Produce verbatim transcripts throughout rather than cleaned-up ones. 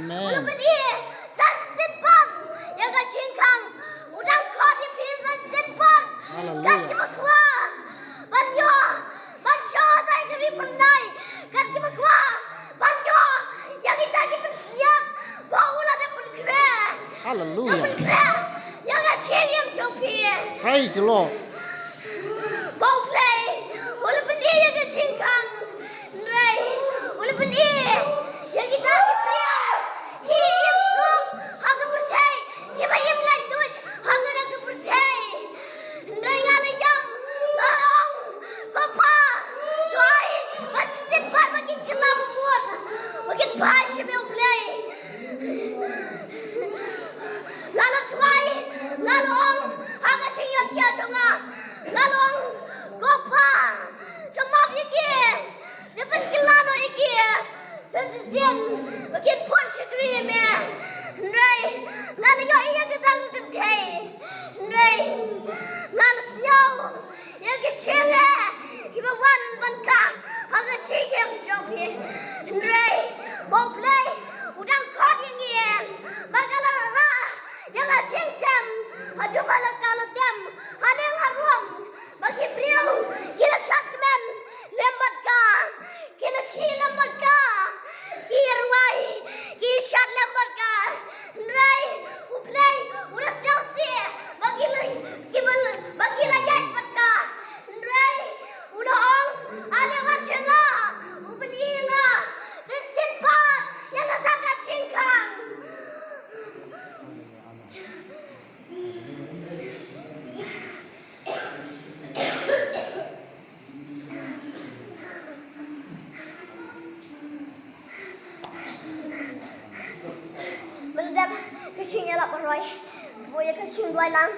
Amen. U la pyni sa shisien pat ïa ka jingkhang. U dang khot ïa phi sa shisien pat. Hallelujah. Kat kiba kwah ban ïoh, ban shong ha ka ri phyrnai. Kat kiba kwah ban ïoh ïa kita ki pynsngiat ba u la dep pynkhreh. Hallelujah. Dep pynkhreh ïa ka jingim jong phi. Praise the Lord. Ba U Blei u la pyni ïa ka jingkhang. Hynrei u la pyni ïa kita ki briew ki im suk ha ka pyrthei, kiba im laitluid ha kane ka pyrthei. Hynrei nga la ïam, nga la ong, Ko Pa, to ai ba shisien pat ba kin kylla bamut, ba kin phai sha me U Blei. Nga la duwai, nga la ong ha ka jingïaid jong nga, nga la ong, Ko Pa, to map ïa ki, to pynkylla noh ïa ki sa shisien ba kin poi shakri ïa me. Hynrei nga la ïohi ïa kata ka kynthei. Hynrei nga la sngew ïa ki jingleh kiba wan ban kah ha ka jingim jong phi. Hynrei ba U Blei u dang khot ïa ngi ba ka la rah ïa ka jingtem haduh ba la ka la tem haneng harum, ba ki briew ki la shad kmen lem bad ka, ki la khih lem bad ka, ki rwai, ki shad lem bad ka. Hynrei U Blei u la sngewsih ba ki la, ki ba, ba ki la ïaid bad ka. Hynrei u la ong, ale wan sha nga, u pyni ïa nga shisien pat ïa kata ka jingkhang. Mynta ka jingïalap baroi, buh ïa ka jingduwai lang.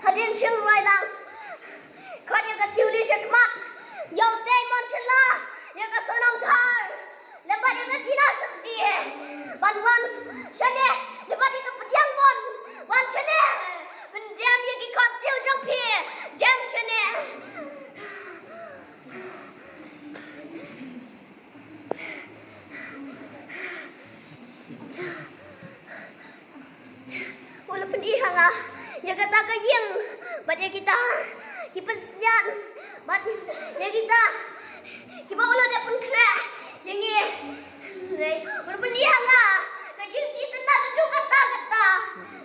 Hadien jingduwai lang, khot ïa ka Tiuli sha khmat, ïa u Dei Mon Shylla, ïa ka Sonam Dhar, lem bad ïa ka Tina Shakti, ban wan shane, lem bad ïa ka Pdiang Mon, wan shane, pyndem ïa ki khohsiew jong phi, dem shane. U la pyni ha nga ïa kata ka ïing bad ïa kita ki pynsngiat bad ïa kita kiba u la dep pynkhreh ïa ngi. Hynrei u la pyni ha nga ka jingthied tynnad naduh katta katta.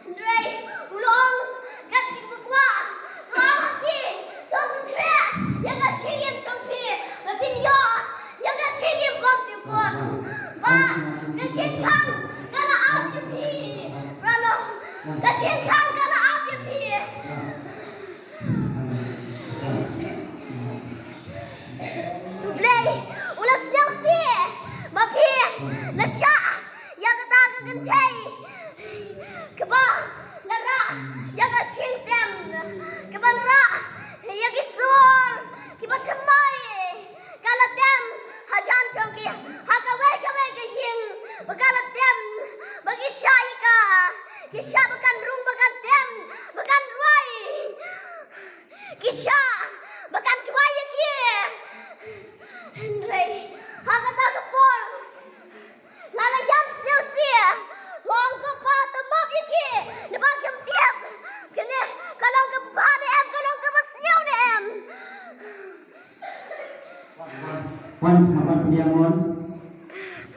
Hynrei u la ong, kat kiba kwah, to ap ha ki, to pynkhreh ïa ka jingim jong phi, ba phin ïoh ïa ka jingim bymjukut. Ba ka jingkhang ka la ap ïa phi. Paralok, Ka jingkhang ka la ap ïa phi. U Blei u la sngewsih ba phi la shah ïa kata ka kynthei kaba la rah ïa ka jingtem, kaba la rah ïa ki sur kiba thymmai. Ka la tem hajan jong ki ha kawei kawei ka ïing, ba ka la tem ba ki shah ïa ka, ki shah ba kan rung, ba kan tem, ba kan rwai, ki shah ba kan duwai ïa ki. Hynrei ha kata ka por nga la ïam sngewsih, nga ong, ko Pa, to map ïa ki, namar ngam tip kane ka long kaba bha ne em, ka long kaba sniew ne em. Wan, wan, wan, wan, wan.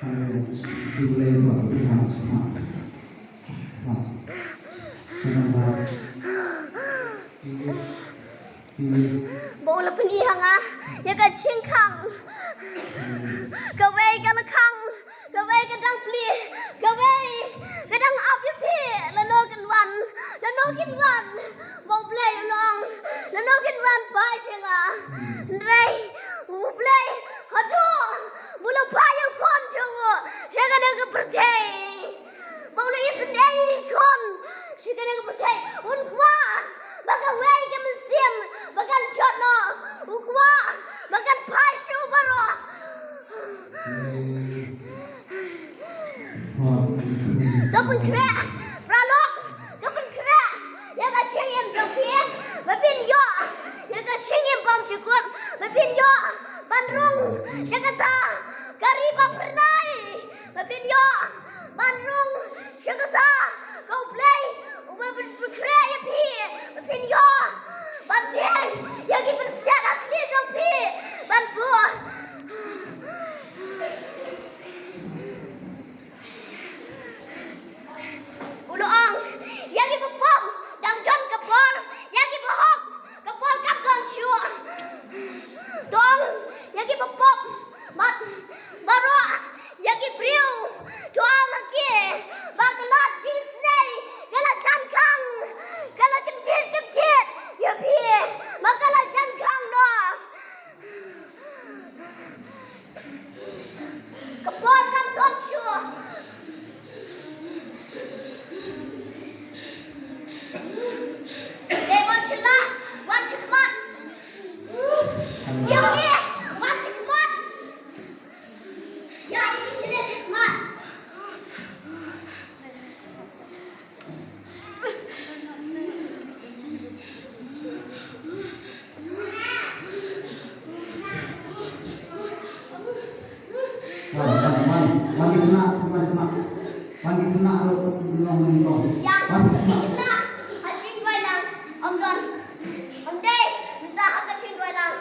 Ai, shu lei, wan, wan, wan. Wan. Wan, wan. Ba u la pyni ha nga ïa ka jingkhang. Kawei ka la khang, kawei ka dang plie, kawei ka dang ap ïa phi. Lano kin wan, lano kin wan. Ba U Blei u la ong, lano kin wan phai sha nga. Hynrei U Blei haduh ba u la phai ïa u Khun jong u sha kane ka pyrthei, ba u la isynei ïa u Khun sha kane ka pyrthei, un kwah ba kawei ka mynsiem ba kan jot noh, u kwah ba kan phai sha u baroh. To pynkhreh, paralok, to pynkhreh ïa ka jingim jong phi, ba phin ïoh ïa ka jingim bymjukut, ba phin ïoh ban rung sha kata ka ri ba phyrnai, ba phin ïoh ban rung sha kata ka U Blei uba pyn-, pynkhreh ïa phi, ba phin ïoh ban dieng ïa ki pynsiat ha khlieh jong phi ban buh. U la ong, ïa kiba pop dang don ka por, ïa kiba hok ka por kam don shuh. To ong ïa kiba pop bad baroh ïa ki briew, to ong ha ki ba ka la jingisynei, ka la jan khang, ka la kyndit kyndit ïa phi, ba ka la jan khang noh. Ka por kam don shuh. Te wan sha la, wan sha khmat. Te wan sha khmat. Ïa, ïa ki sha la sha khmat. Wan, wan, wan, wan ki khynnah, wan ki khynnah, wan ki khynnah ruh, wan ki khynnah. Wan ki khynnah, ha jingduwai lang, ym don. Ym dei, mynta ha ka jingduwai lang.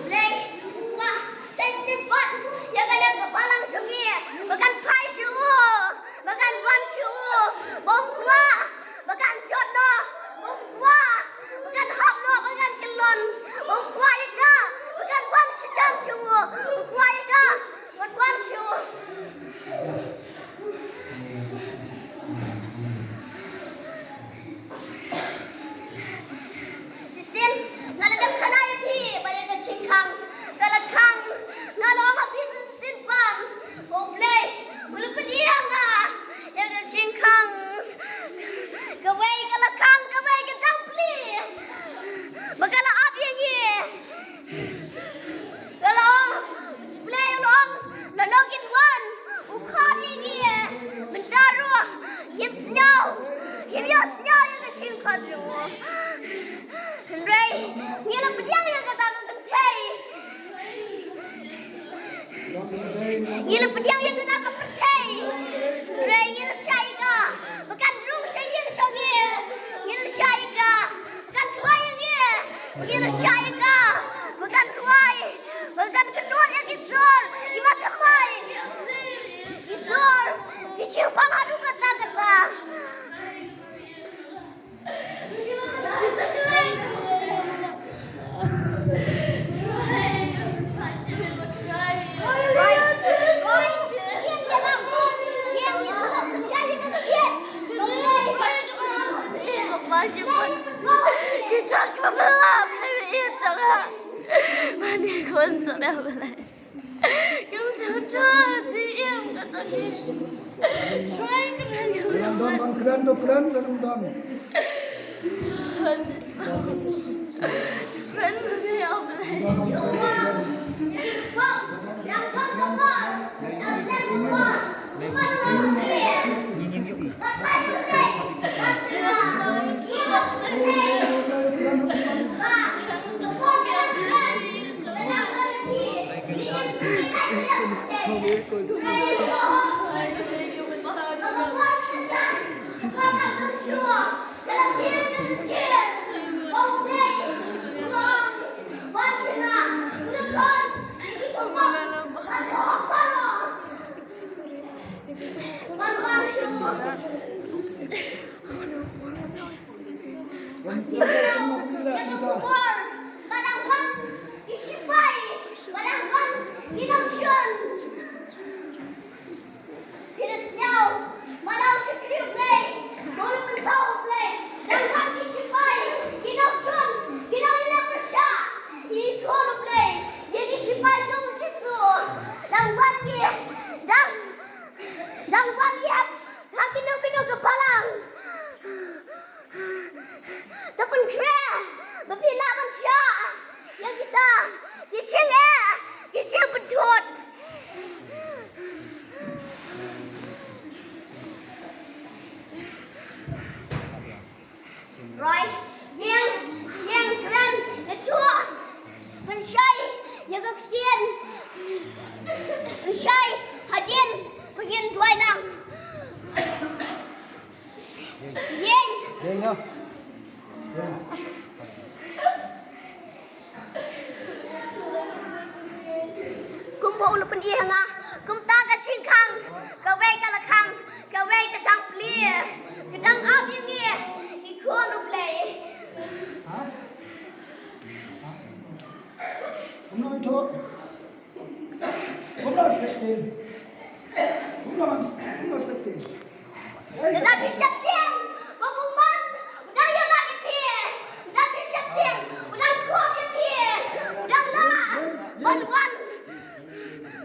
Blei, u kwah sa shisien pat ïa kane ka balang jong ngi ba kan phai sha u, ba kan wan sha u, ba u kwah ba kan jot noh, ba u kwah ba kan hap noh, ba kan kyllon, ba u kwah ïa ka ba kan wan sha jan sha u, u kwah ïa ka ban wan sha u. Shisien nga la dep khana ïa phi ba ïa ka jingkhang ka la khang. Nga la ong ha phi shisien pat, U Blei u la pyni ïa nga ïa ka jingkhang. Kawei ka la khang, kawei ka dang plie, ba ka la ap ïa ngi. Ka la ong, U Blei u la ong, lano kin wan, u khot ïa ngi. Mynta ruh ngim sngew, ngim ïohsngew ïa ka jingkhot jong u. Hynrei ngi la pdiang ïa kata ka kynthei. Ngi la pdiang ïa kata ka pyrthei. Hynrei ngi la shah ïa ka ba kan rung sha ïing jong ngi. Ngi la shah ïa ka ba kan duwai ïa ngi. Ngi la shah ïa ka ba kan duwai, ba kan kynnoh ïa ki sur kiba thymmai, ki sur ki jingpang haduh katta katta. Ba shibun ki trok la ba la ba la ïa tong ha. Mane khun sa da ba la. Kim sa da ji im ka sa ki. Try ka ran ka. Kren don ban kren do kren kren don. Kren do ya ba la. Dang wan ïa, ha kino kino ka balang. To pynkhreh ba phi lah ban shah ïa kita ki jingeh, ki jingpynthut. Roi, ïeng, ïeng kren, ïa chuh. Pynshai ïa ka ktien. Pynshai hadien ba ngin duwai lang. Ïeng. Ïeng, ïeng. Kumba u la pyni ha nga, kumta ka jingkhang, kawei ka la khang, kawei ka dang plie, ka dang ap ïa ngi, ki khun U Blei. Kumno ito? Kumno stektin? Kumno, kumno stektin? Lada phi sheptieng ba u Bymman u dang ïalap ïa phi, lada phi sheptieng u dang khop ïa phi, u dang lah ban wan,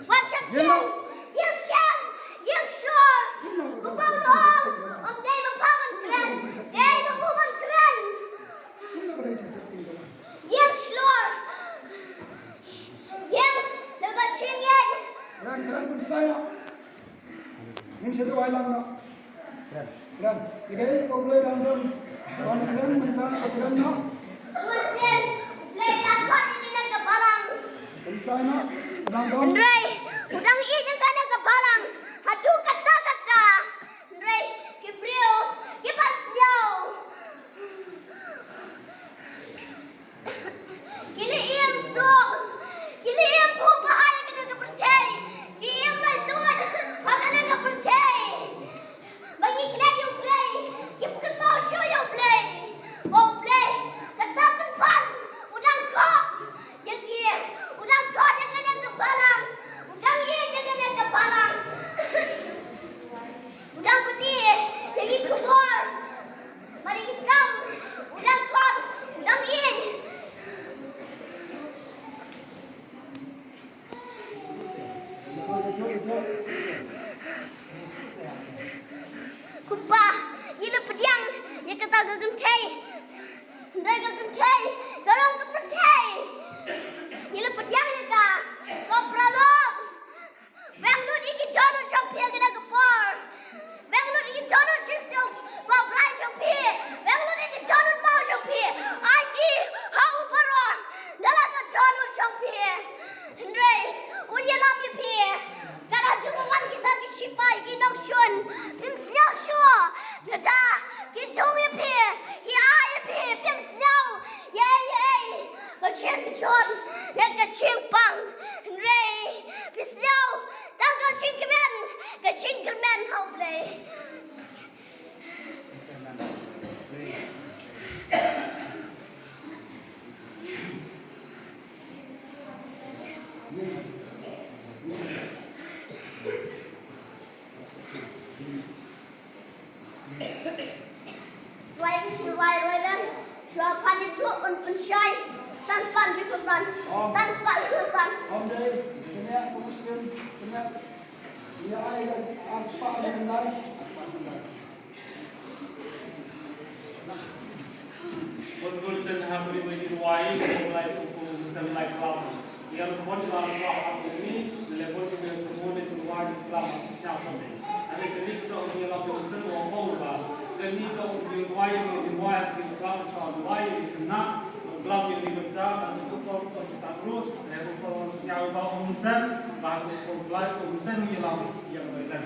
wan sheptieng, ïeng skhem, ïeng shlur. Kumba u la ong, ym dei ma pha ban kren, dei ma u ban kren. Ïeng shlur. Ïeng da ka jingïeit. Kren, kren, pynshai noh. Ngin sa duwai lang noh. Kren. Kren. Ïa kaei ba U Blei dang don ban kren mynta, ka kren noh. Bun sien U Blei dang khot ïa kane ka balang. Pynshai noh. Dang don. Hynrei u dang ïeit ïa kane ka balang haduh katta katta. Hynrei ki briew ki pat sngew. Ki la im suk, ki la im buh bha ha kane ka pyrthei, ki im laitluid ha kane ka pyrthei. Ba ngi klet ïa U Blei, kim kynmaw shuh ïa U Blei. Ba U Blei, kata pynban, u dang khot ïa ki, u dang khot ïa kane ka balang, u dang ïeit ïa kane ka balang. U dang pyni ïa ki khubor. Mane ki kam, u dang khot, u dang ïeit. Kumba ngi la pdiang ïa kata ka kynthei. Hynrei ka kynthei ka long ka pyrthei. Ngi la pdiang ïa ka, ka paralok. Weng lut ïa ki dohnud jong phi ha kane ka por. Weng lut ïa ki dohnud jingsiew, ko Blei jong phi. Weng lut ïa ki dohnud maw jong phi. Aiti ha u baroh da la ka dohnud jong phi. Hynrei un ïalam ïa phi. Ka la tu ka wan kita ki sipai ki nongshun. Phim sngewsih. Lada ki thung ïa phi, ki ai ïa phi, phim sngew ïa ei ei. Ka jingkjut ne ka jingpang. Hynrei phi sngew tang ka jingkmen, ka jingkyrmen ha U Blei. Jua phan ïathuh un pynshai. San spah hynriewphew san. San spah hynriewphew san. Om dei, kane ka muslim, kane. Ïa ai da ar spah hynriew lai. Bun bun sien ha phi ba ki rwai, ki rwai ku ku sien lai klam. Ïa bun ba rwai ha phi ni, le bun ki ku ni rwai klam sñiaw sñiaw. Ani kani ka dei ïa la bun sien wa ko ba. Kani ka dei rwai ni rwai ki klam sñiaw rwai ni na. Klam ïa ni bynta, ani ku ko ko ta ru, le ku ko sñiaw ba bun sien, ba ku ko lai bun sien ïa la ïa ba dan.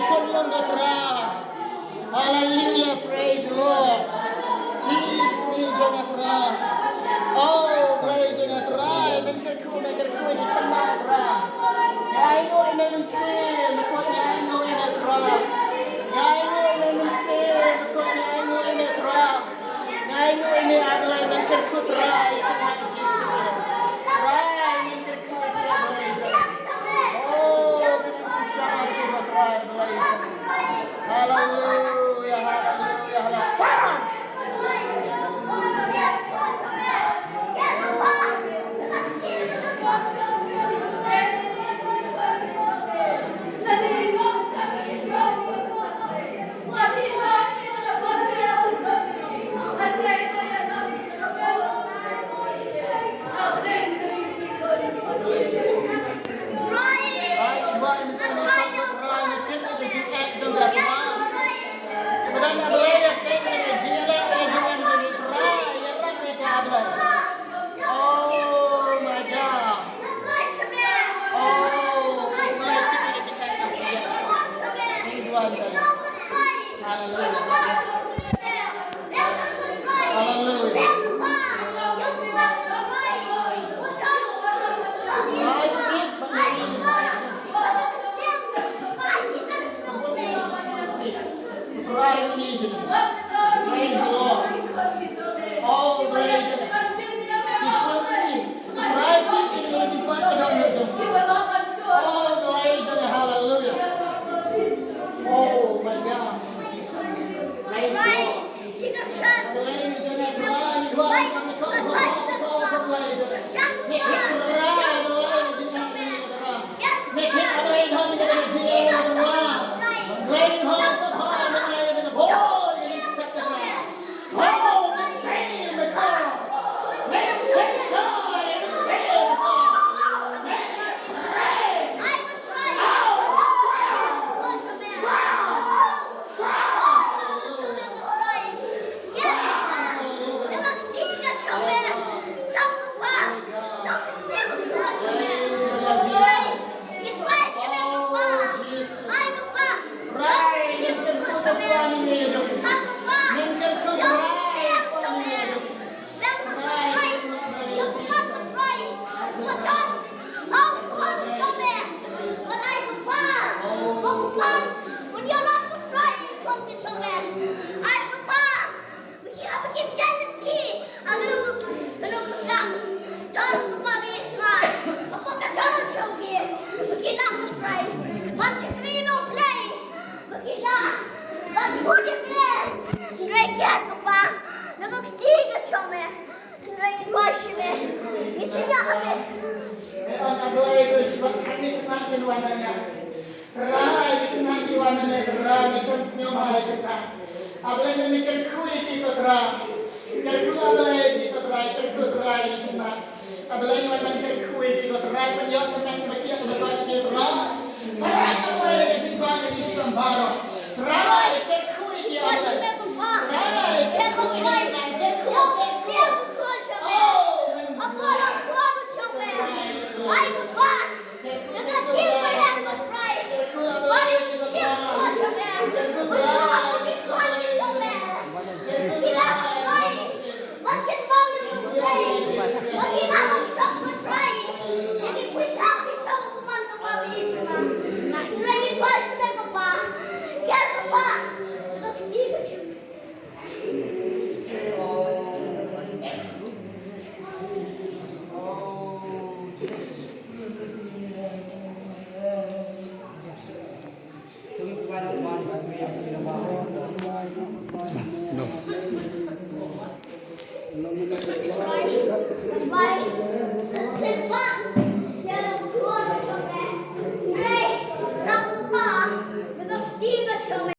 Khun long ka Trai. Hallelujah, praise the Lord. Jisu i jong ka Trai. Oh, Blei jong ka Trai, men kyrkhu, men kyrkhu ïa ki khynnah Trai. Ngai nguh ïa me mynsiem, ko ngai nguh ïa me Trai. Ngai nguh ïa me mynsiem, ko ngai nguh ïa me Trai. Ngai nguh ïa me, ah Blei, men kyrkhu Trai, ïa ka kyrteng Jisu. Trai, men kyrkhu ïa me, Blei. Oh, men kyrkhu ïa me, Trai, Blei. Haleluya, haleluya, haleluya. Fire! Oh my God. Oh, we are keeping it together. Hallelujah. Hallelujah. Praise the Lord. All the way. Hallelujah. Oh my God. Praise the Lord. Trai, ki khynnah ki wan na me, Trai, ngi sngewsih ïa ki khynnah. A Blei, men kyrkhu ïa ki ko Trai. Kyrkhu, a Blei, ïa ki ko Trai, kyrkhu Trai ïa ki khynnah. A Blei, men kyrkhu ïa ki ko Trai, pynïoh khynnah ba ki ïa ka ba ki Trai. Trai, a Blei, ka jingkyrkhu ïa ki shnong baroh. Trai, kyrkhu ïa ki, a Blei. Trai, kyrkhu ïa ki, kyrkhu, kyrkhu. Oh, men